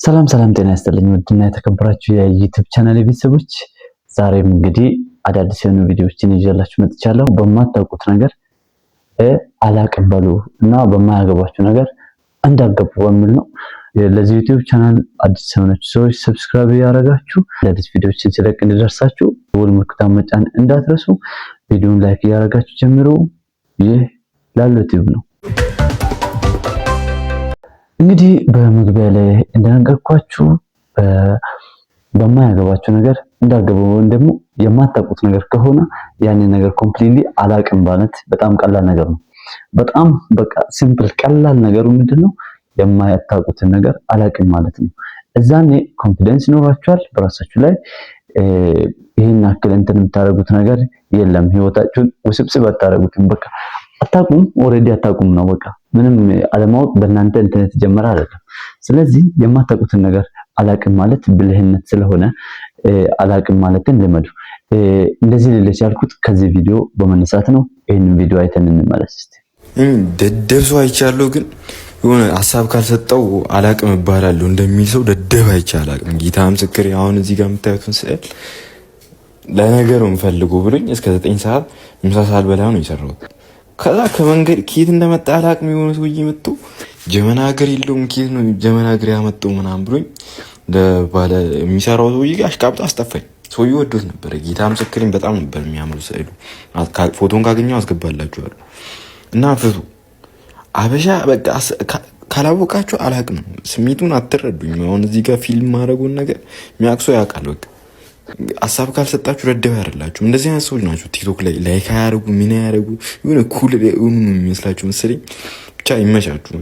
ሰላም ሰላም፣ ጤና ይስጥልኝ ውድና የተከበራችሁ የ YouTube channel ቤተሰቦች፣ ዛሬም እንግዲህ አዳዲስ የሆኑ ቪዲዮዎችን ይዤላችሁ መጥቻለሁ። በማታውቁት ነገር አላቅም በሉ እና በማያገባችሁ ነገር እንዳትገቡ በሚል ነው። ለዚህ YouTube channel አዲስ የሆናችሁ ሰዎች subscribe እያደረጋችሁ አዳዲስ ቪዲዮዎችን ስለቅ እንዲደርሳችሁ ደወል ምልክቱን መጫን እንዳትረሱ። ቪዲዮን like እያደረጋችሁ ጀምሩ። ይህ ላሎ ቲዩብ ነው። እንግዲህ በመግቢያ ላይ እንደነገርኳችሁ በማያገባችሁ ነገር እንዳትገቡ ወይም ደግሞ የማታውቁት ነገር ከሆነ ያንን ነገር completely አላቅም ማለት በጣም ቀላል ነገር ነው። በጣም በቃ simple ቀላል ነገሩ ምንድነው? የማያታውቁትን ነገር አላቅም ማለት ነው። እዛኔ confidence ይኖራችኋል በራሳችሁ ላይ። ይህን ያክል እንትን የምታደርጉት ነገር የለም። ህይወታችሁን ውስብስብ አታደርጉትም። በቃ አታውቁም፣ already አታውቁም ነው። በቃ ምንም አለማወቅ በእናንተ እንትን የተጀመረ አይደለም። ስለዚህ የማታውቁትን ነገር አላቅም ማለት ብልህነት ስለሆነ አላቅም ማለትን ልመዱ። እንደዚህ ልል ያልኩት ከዚህ ቪዲዮ በመነሳት ነው። ይህንን ቪዲዮ አይተን እንመለስ እስቲ። ደደብ ሰው አይቻለሁ፣ ግን የሆነ ሀሳብ ካልሰጠው አላቅም እባላለሁ እንደሚል ሰው ደደብ አይቼ አላቅም። ጌታ ምስክር። አሁን እዚህ ጋር የምታዩትን ስዕል ለነገሩ የምፈልጉ ብሎኝ እስከ 9 ሰዓት ምሳ ሳልበላ ነው የሰራሁት። ከዛ ከመንገድ ኬት እንደመጣ አላቅም። የሆነ ሰውዬ መጥቶ ጀመና ሀገር የለውም፣ ኬት ነው ጀመና ሀገር ያመጣው ምናምን ብሎኝ ለባለ የሚሰራው ሰውዬ አሽቃብጦ አስጠፋኝ። ሰውዬ ወዶት ነበረ። ጌታ ምስክሬን በጣም ነበር የሚያምሩ ስዕሉ። ፎቶን ካገኘው አስገባላችኋለሁ። እና ፍቱ አበሻ በቃ ካላወቃችሁ አላቅም ነው ስሜቱን አትረዱኝ። አሁን እዚህ ጋር ፊልም ማድረጉን ነገር የሚያቅሶ ያውቃል። በቃ ሀሳብ ካልሰጣችሁ ረደብ ያደላችሁ። እንደዚህ አይነት ሰዎች ናቸው ቲክቶክ ላይ like አያደርጉ ምን አያደርጉ የሆነ cool የሆኑ ነው የሚመስላችሁ መሰለኝ። ብቻ ይመቻችሁ።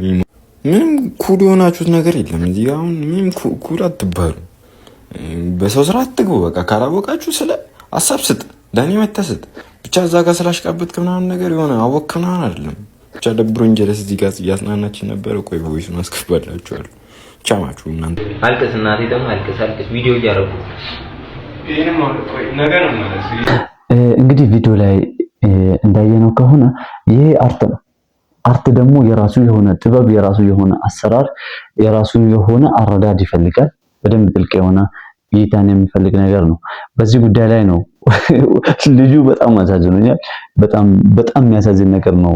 ምንም cool የሆናችሁት ነገር የለም። እዚህ ጋር አሁን ምንም cool አትባሉ። በሰው ስራ አትግቡ። በቃ ካላወቃችሁ ስለ ሀሳብ ስጥ፣ ለእኔ መተህ ስጥ። ብቻ እዛ ጋር ስላሽቃበጥክ ምናምን ነገር የሆነ አወክ ምናምን አይደለም። ብቻ ደብሮኝ ጀለስ እዚህ ጋር እያጽናናችን ነበረ። ቆይ voice ኡን አስገባላችኋለሁ። ቻማችሁ እናንተ። አልቅስ እናቴ ደግሞ አልቅስ አልቅስ። ቪዲዮ እያደረጉ እንግዲህ ቪዲዮ ላይ እንዳየነው ከሆነ ይሄ art ነው። Art ደግሞ የራሱ የሆነ ጥበብ፣ የራሱ የሆነ አሰራር፣ የራሱ የሆነ አረዳድ ይፈልጋል። በደንብ ጥልቅ የሆነ እይታን የሚፈልግ ነገር ነው። በዚህ ጉዳይ ላይ ነው ልጁ በጣም አሳዝኖኛል። በጣም በጣም የሚያሳዝን ነገር ነው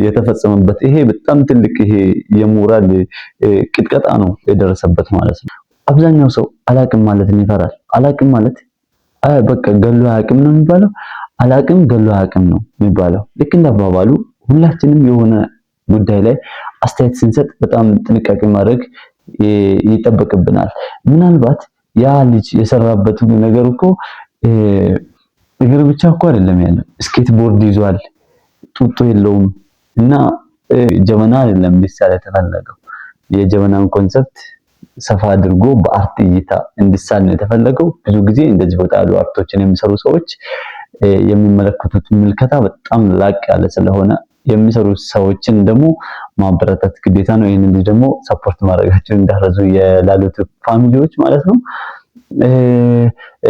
የተፈጸመበት። ይሄ በጣም ትልቅ ይሄ የሞራል ቅጥቀጣ ነው የደረሰበት ማለት ነው። አብዛኛው ሰው አላቅም ማለትን ይፈራል። አላቅም ማለት በቃ ገሎ አያውቅም ነው የሚባለው። አላቅም ገሎ አያውቅም ነው የሚባለው። ልክ እንዳባባሉ ሁላችንም የሆነ ጉዳይ ላይ አስተያየት ስንሰጥ በጣም ጥንቃቄ ማድረግ ይጠበቅብናል። ምናልባት ያ ልጅ የሰራበት ነገር እኮ እግር ብቻ እኮ አይደለም ያለው፣ skateboard ይዟል፣ ጡጦ የለውም እና ጀበና አይደለም ሊሳል የተፈለገው። የጀበናን concept ሰፋ አድርጎ በ art እይታ እንዲሳል ነው የተፈለገው። ብዙ ጊዜ እንደዚህ ቦታ ያሉ art ኦችን የሚሰሩ ሰዎች የሚመለከቱት ምልከታ በጣም ላቅ ያለ ስለሆነ የሚሰሩ ሰዎችን ደግሞ ማበረታት ግዴታ ነው። ይህንን ልጅ ደግሞ support ማድረጋቸውን እንዳትረሱ የላሉት family ዎች ማለት ነው።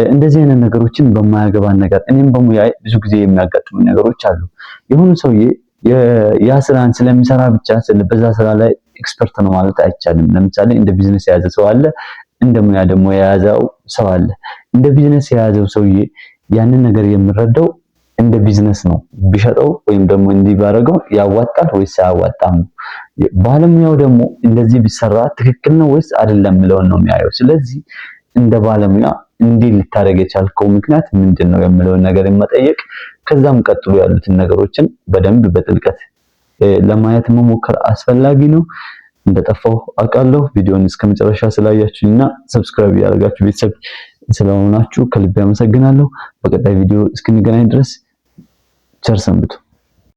እንደዚህ አይነት ነገሮችን በማያገባን ነገር እኔም በሙያ ብዙ ጊዜ የሚያጋጥሙ ነገሮች አሉ። የሆኑ ሰውዬ ያ ስራን ስለሚሰራ ብቻ በዛ ስራ ላይ expert ነው ማለት አይቻልም። ለምሳሌ እንደ ቢዝነስ የያዘ ሰው አለ፣ እንደ ሙያ ደግሞ የያዘው ሰው አለ። እንደ ቢዝነስ የያዘው ሰውዬ ያንን ነገር የምረዳው እንደ ቢዝነስ ነው። ቢሸጠው ወይም ደግሞ እንዲህ ባደረገው ያዋጣል ወይስ አያዋጣም ነው። ባለሙያው ደግሞ እንደዚህ ቢሰራ ትክክል ነው ወይስ አይደለም የሚለውን ነው የሚያየው። ስለዚህ እንደ ባለሙያ እንዲህ ልታደርግ የቻልከው ምክንያት ምንድን ነው የሚለውን ነገር መጠየቅ፣ ከዛም ቀጥሎ ያሉትን ነገሮችን በደንብ በጥልቀት ለማየት መሞከር አስፈላጊ ነው። እንደጠፋሁ አውቃለሁ። ቪዲዮን እስከ መጨረሻ ስላያችሁኝና subscribe ያደርጋችሁ ቤተሰብ ስለሆናችሁ ከልቤ አመሰግናለሁ። በቀጣይ ቪዲዮ እስክንገናኝ ድረስ ቸር ሰንብቱ።